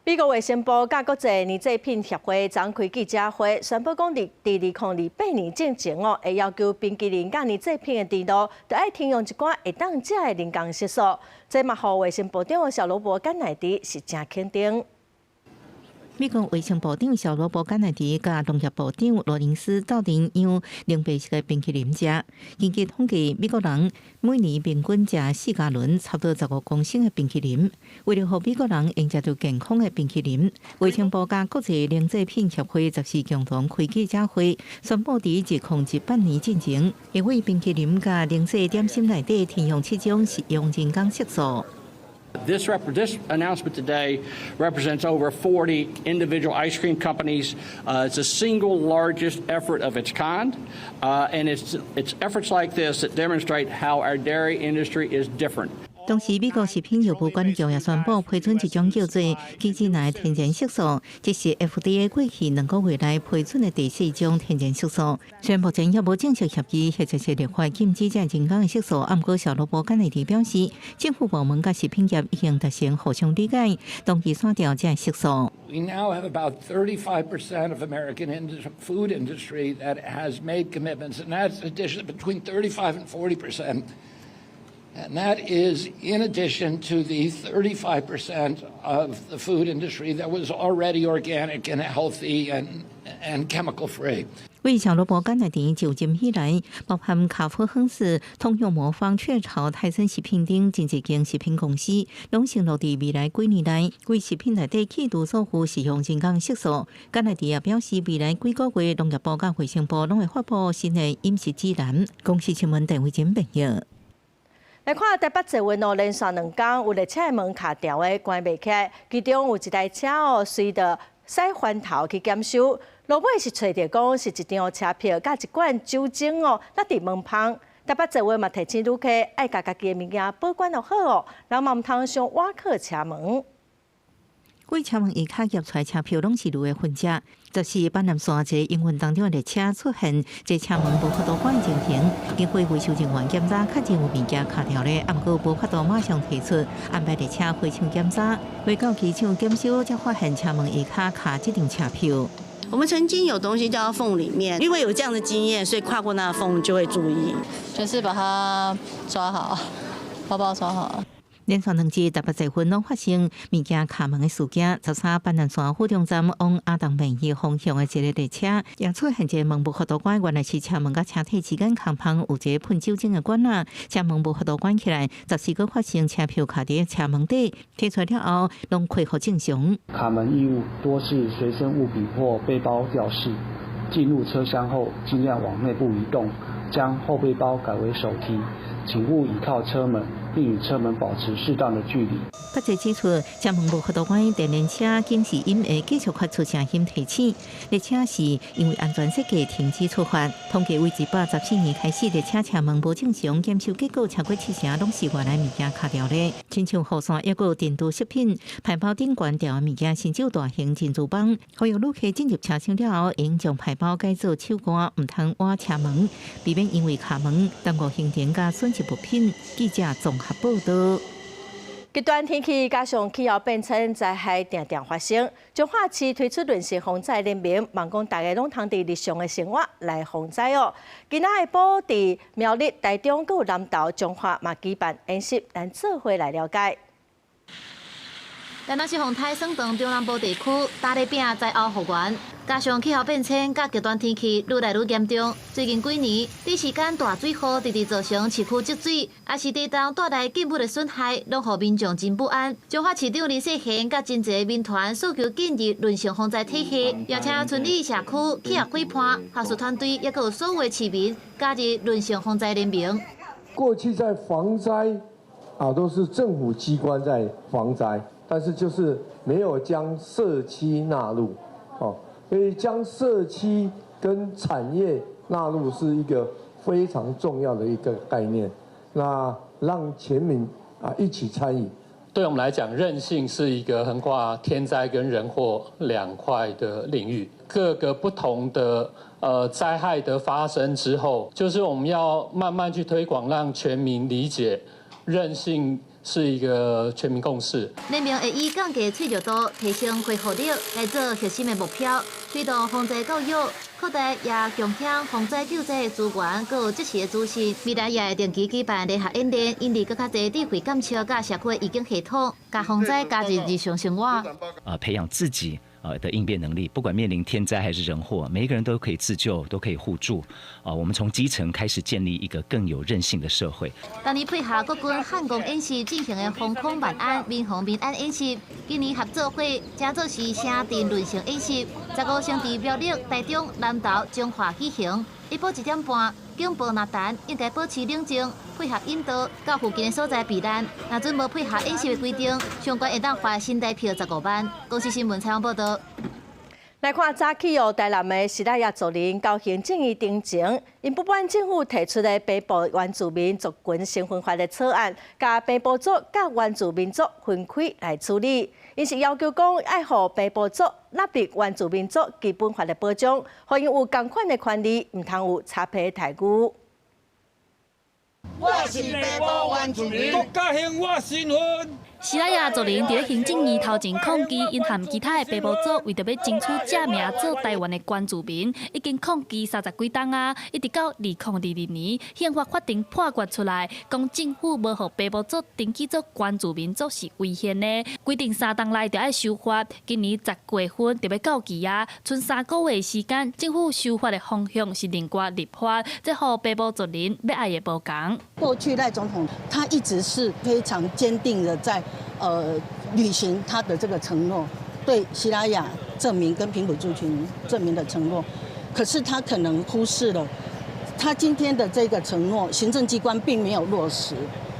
美國衛生部佮國際奶製品協會昨昏開記者會，宣布講，佇2028年進前哦，會要求冰淇淋佮奶製品的甜露，著愛添用一寡會當食的人工色素。這嘛，予衛生部長小羅伯甘乃迪是誠肯定。美國衛生部長小羅伯甘乃迪佮農業部長羅林斯鬥陣養奶白色的冰淇淋食。根據統計，美國人每年平均食4加侖，差不多15公升的冰淇淋。為了予美國人會食著健康的冰淇淋，衛生部佮國際奶製品協會14共同開記者會，宣布佇2018年進前，會為冰淇淋佮奶製點心內底添用七種食用人工色素。This announcement today represents over 40 individual ice cream companies. It's the single largest effort of its kind, and it's efforts like this that demonstrate how our dairy industry is different. 同時，美國食品藥物管理局也宣布批准一種叫做基質奶天然色素，這是 FDA 過去2個月內批准的第四種天然色素。雖然目前猶無正式協議，或者是立法禁止這人工的色素，毋過小蘿蔔甘迺迪表示，政府部門佮食品業已經達成互相理解，同意刪掉這色素。 We now have about 35% of American food industry that has made commitments, and that's addition between 35 and 40%. And that is in addition to the 35% of the food industry that was already organic and healthy and chemical free. 為小蘿蔔甘迺迪就任以來，包含卡夫亨氏、通用磨坊、雀巢、泰森食品等真濟間食品公司，攏承諾佇未來幾年內，規食品內底去除所有使用人工色素。甘迺迪也表示，未來幾個月，農業部佮衛生部攏會發布新的飲食指南。公視新聞鄧慧珍報導。來看台北捷運哦，連續2工有列車的門卡牢的關袂起來，其中有一台車哦，隨著駛翻頭去檢修，路尾是揣著講是一張車票佮一罐酒精哦，落佇門縫。台北捷運嘛提醒旅客愛共家己的物件保管好哦，人嘛毋通傷倚靠車門。規車門下跤夾出來車票攏是鹵的痕跡，就是板南線一個營運當中的列車出現這車門無法度關情形，經過維修人員檢查，確認有物件卡牢咧，毋過無法度馬上提出安排列車回廠檢查，回到機場檢修，才發現車門下跤卡這張車票。我們曾經有東西掉到縫裡面，因為有這樣的經驗，所以跨過那個縫就會注意，就是把它抓好，包包抓好。連續2日台北捷運攏發生物件卡門的事件。13板南線府中站往亞東便宜方向的一個列車，也出現一個門無法度關，原來是車門佮車體之間空縫有一個噴酒精的管仔，車門無法度關起來。14閣發生車票卡佇車門底，提出來了後，攏恢復正常。卡門異物多是隨身物品或背包吊飾，進入車廂後盡量往內部移動，將後背包改為手提。請勿倚靠車門，並與車門保持適當的距離。北捷指出，車門無法度關，電聯車警示音會繼續發出聲音提醒。列車是因為安全設計停止出發。統計為114年開始，列車車門無正常，檢修結果超過七成攏是原來物件卡牢咧。親像雨傘，抑閣有電鍍食品、牌包頂懸吊的物件，甚至有大型珍珠舫。呼籲旅客進入車廂了後，應將牌包改做手掛，毋通倚車門，避免因為卡門耽誤行程佮損失物品。記者綜合報道。極端天氣加上氣候變遷，災害定定發生。彰化市推出韌性防災聯盟，望講大家攏通佇日常的生活來防災哦。今仔下晡佇苗栗、台中、閣有南投、彰化嘛舉辦演習，咱做伙來了解。台南市風颱算當中南部地區打咧拼災後復原，加上氣候變遷佮極端天氣愈來愈嚴重。最近幾年，短時間大水雨直直造成市區積水，抑是地動帶來建物的損害，攏予民眾真不安。彰化市長林世賢佮真濟民團訴求建立韌性防災體系，邀請村里社區、企業伙伴、學術團隊，抑閣有所有的市民加入韌性防災聯盟。過去在防災啊，都是政府機關在防災。但是就是沒有將社區納入，哦，所以將社區跟產業納入是一個非常重要的一個概念，那讓全民啊一起參與。對我們來講，韌性是一個橫跨天災跟人禍兩塊的領域，各個不同的災害的發生之後，就是我們要慢慢去推廣，讓全民理解韌性。是一個全民共識。聯盟會以降低脆弱度、提升恢復力來做核心的目標，推動防災教育，擴大也共享防災救災的資源，閣有即時的資訊。未來也會定期舉辦聯合演練，引入閣較濟智慧監測佮社區預警系統，共防災加入日常生活。培養自己的應變能力，不管面臨天災還是人禍，每一個人都可以自救，都可以互助。啊，我們從基層開始建立一個更有韌性的社會。當年配合國軍漢光演習進行的防空萬安、民防民安演習，今年合作會正做是城鎮韌性演習，15先佇苗栗、台中、南投、彰化舉行。下晡1點半，警報若彈，應該保持冷靜，配合引導到附近的所在避難。若準無配合演習的規定，相關會當罰新台票15萬。公視新聞採訪報道。來看早起哦，台南的西拉雅族人到行政院陳情，𪜶不滿政府提出的平埔原住民族群身份法的草案，共平埔族佮原住民族分開來處理。𪜶是要求講愛予平埔族納入原住民族基本法的保障，予𪜶有仝款的權利，毋通有差別待遇。我是平埔原住民，國家還我身份。西拉雅族人佇咧行政院頭前抗議，𪜶和其他的平埔族為著欲爭取正名做台灣的原住民，已經抗議30幾冬啊，一直到2022年，憲法法庭判決出來，講政府無予平埔族登記做原住民族是違憲的，規定3冬內就愛修法。今年10月份就欲到期啊，賰3個月時間，政府修法的方向是另外立法，這予平埔族人欲愛的無仝。過去賴總統他一直是非常堅定的在履行他的這個承諾，對西拉雅正名跟平埔族群正名的承諾，可是他可能忽視了他今天的這個承諾，行政機關並沒有落實，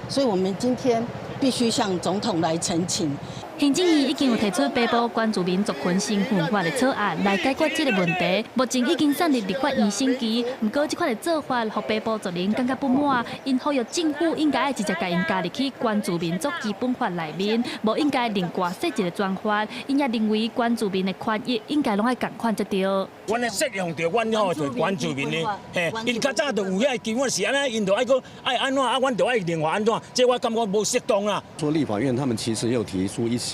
所以我們今天必須向總統來陳情。行政院已經有提出平埔原住民族群身份法的草案來解決這個問題，目前已經送入立法院審議。毋過這款的做法，予平埔族人感覺不滿，𪜶呼籲政府應該直接共𪜶加入去原住民族基本法內面，無應該另外設一個專法。𪜶也認為原住民的權益應該攏愛仝款才對。阮咧適用著阮吼，就原住民的，嘿，𪜶較早就有遐基本是按呢，𪜶就愛閣愛按怎，啊，阮就愛另外按怎，這我感覺無適當啦。說立法院他們其實有提出一些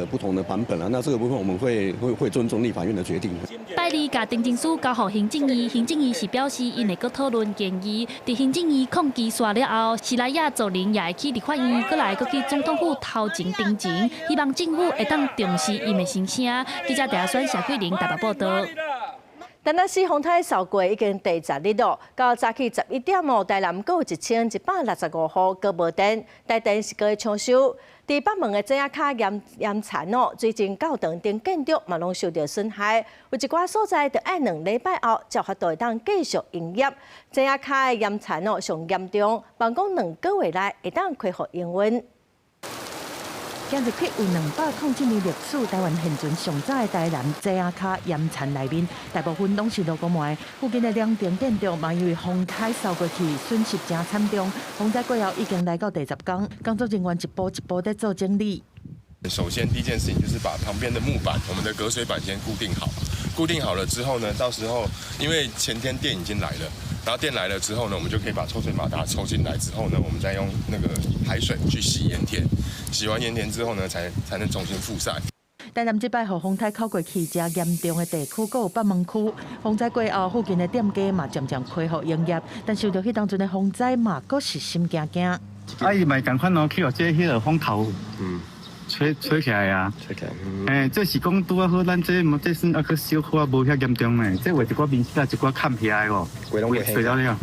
不同的版本啦，那這個部分我們會尊重立法院的決定。拜二共陳情書交予行政院，行政院是表示𪜶會閣討論建議。佇行政院抗議煞了後，西拉雅族人也會去立法院，閣來閣去總統府頭前陳情，希望政府會當重視𪜶的心聲。記者鄭選謝桂玲台北報道。台南市風颱掃過已經第10日咯，到早起11點哦，台南閣有1165戶閣無電，台電是閣搶修。佇北門的井仔跤岩岩田哦，水晶教堂等建築嘛攏受著損害，有一寡所在著愛2禮拜後才有法度會當繼續營業。井仔跤的岩田哦上嚴重，望講2個月內會當恢復營運。今日起有207年歷史，台灣現存上早的台南井仔跤岩田內面，大部分攏是蘆溝糜。附近的兩棟建築嘛，因為風颱掃過去，損失誠慘重。風災過後已經來到第10工，工作人員一步一步佇做整理。首先第一件事情就是把旁邊的木板，我們的隔水板先固定好。固定好了之後呢，到時候因為前天電已經來了，然後電來了之後呢，我們就可以把抽水馬達抽進來之後呢，我們再用那個海水去洗鹽田，洗完鹽田之後呢，才能重新覆曬。台南這擺予風颱哭過去，誠嚴重的地區，閣有北門區。風災過後，附近的店家嘛漸漸恢復營業，但受著彼當陣的風災嘛，閣是心驚驚。啊，伊嘛仝款哦，去予這彼个風頭，吹吹起來啊！吹起來。欸，這是講拄仔好，咱這這算猶閣小可仔無遐嚴重呢。這有一寡面積啊，一寡崁起來無？吹了了。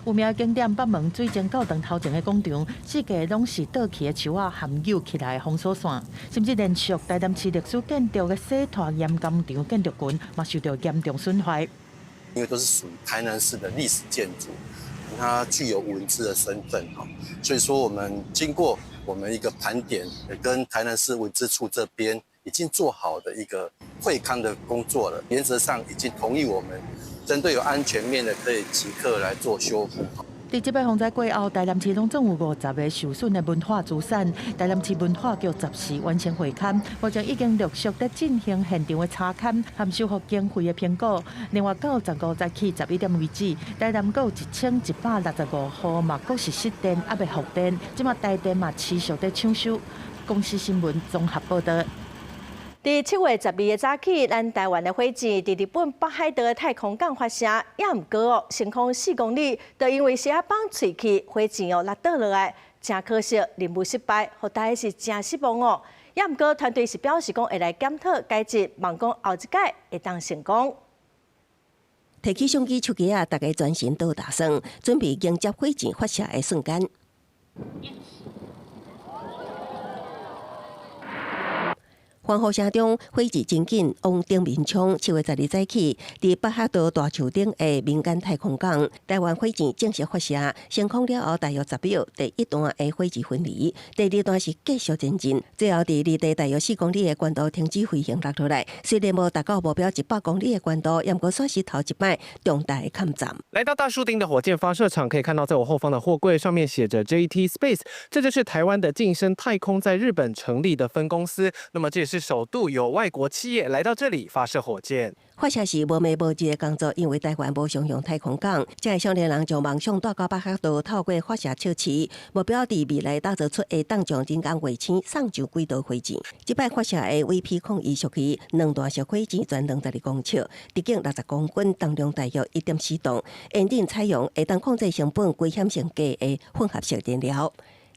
有名的景點北門水晶教堂頭前的廣場，四界攏是倒去的樹仔含扭起來的封鎖線，甚至連續台南市歷史建築的洗脫鹽工場建築群，嘛受著嚴重損壞。因為都是屬於台南市的歷史建築，它具有文資的身份，所以說我們經過我們一個盤點，跟台南市文資處這邊已經做好的一個會勘的工作了，原則上已經同意我們針對有安全面的，可以即刻來做修復。佇這擺風災過後，台南市攏總有50個受損的文化資產，台南市文化局十時完成會勘，目前已經陸續佇進行現場的查勘和修復經費的評估。另外，到15早起11點為止，台南閣有1165戶嘛，閣是失電，猶未復電。這馬台電嘛持續佇搶修。公視新聞綜合報導。佇7月12的早起，咱台灣的火箭佇日本北海道的太空港發射，也毋過哦，升空4公里，就因為磁仔綁碎去，火箭哦落倒落來，誠可惜，任務失敗，予大家是誠失望哦。也毋過團隊是表示講會來檢討改進，望講後一擺會當成功。提起相機、手機仔，大家專心倒打算，準備迎接火箭發射的瞬間。歡呼聲中，火箭真緊往頂面衝。7月12早起，佇北海道大樹頂的民間太空港，台灣火箭正式發射，升空了後大約10秒，第一段的火箭分離，第二段是繼續前進，最後佇離地大約4公里的高度停止飛行落落來。雖然無達到目標100公里的高度，毋過算是頭一擺重大的崁站。來到大樹頂的火箭發射場，可以看到在我後方的貨櫃上面寫着 JT Space，這就是台灣的晉昇太空在日本成立的分公司。那麼這也是首度有外國企業來到這裡發射火箭。發射是無暝無日的工作，因為台灣無商用太空港，這个少年人將夢想帶到北海道，透過發射測試，目標佇未來打造出會當將人工衛星送上軌道火箭。這擺發射的 VP-01屬於兩段式火箭，全長12公尺，直徑60公分，重量大約1.4噸，引擎採用會當控制成本危險性低的混合式燃料。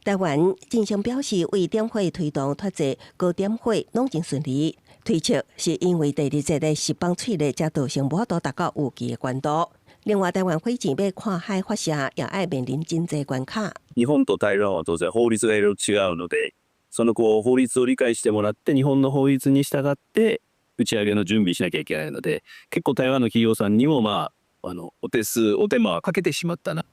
台灣晉昇表示，為點火推動脫節高點火攏真順利。推測是因為第二節的釋放推力，才造成無法度達到預期的高度。另外，台灣火箭欲跨海發射，也愛面臨真濟關卡。日本と台灣は当然法律がいろいろ違うので、そのこう法律を理解してもらって、日本の法律に従って打ち上げの準備しなきゃいけないので、結構台灣の企業さんにもまあお手数お手間かけてしまったな。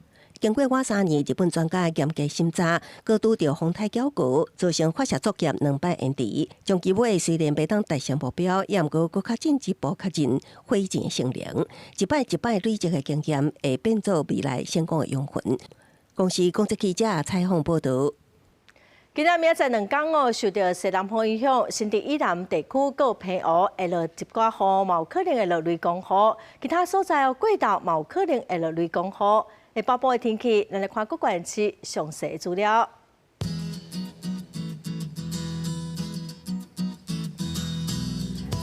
經過倚3年，日本專家嚴格審查，閣拄著風颱攪局，造成發射作業兩擺延遲。長期尾雖然袂當達成目標，也毋過閣較進一步確認火箭性能。一擺一擺累積的經驗，會變做未來成功的養分。公視公司記者採訪報導。今仔明仔載兩工哦，受著西南風影響，新竹以南地區閣澎湖會落一寡雨，嘛有可能會落雷公雨。其他所在哦，過晝嘛有可能會落雷公雨。下北部的天氣，咱來看各縣市詳細資料。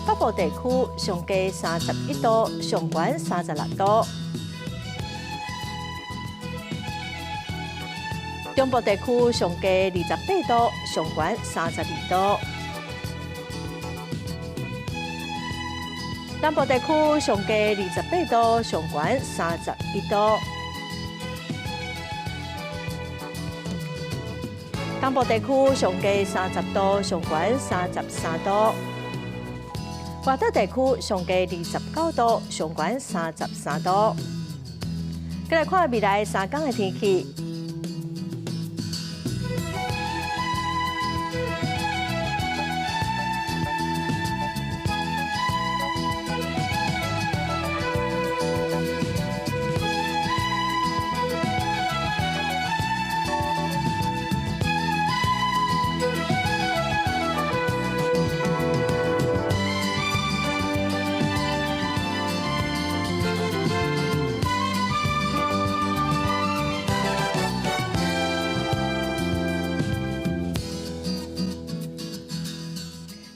北部地區上低31度，上懸36度。中部地區上低28度，上懸32度。南部地區上低28度，上懸31度。東部地區上低30度，上懸33度；外島地區上低29度，上懸33度。再來看未來3天的天氣。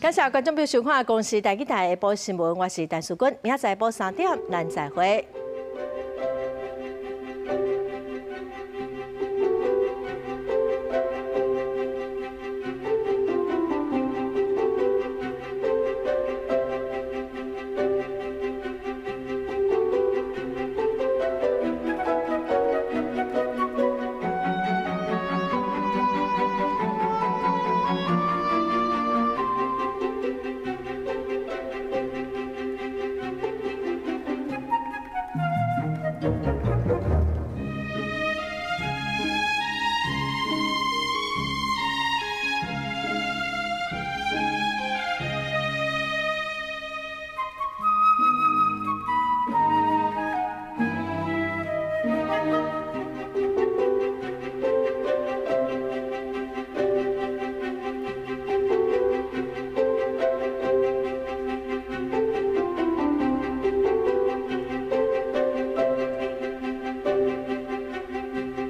感謝觀眾朋友收看《公視台語台》下晡新聞，我是陳淑君，明仔載下晡3點，咱再會。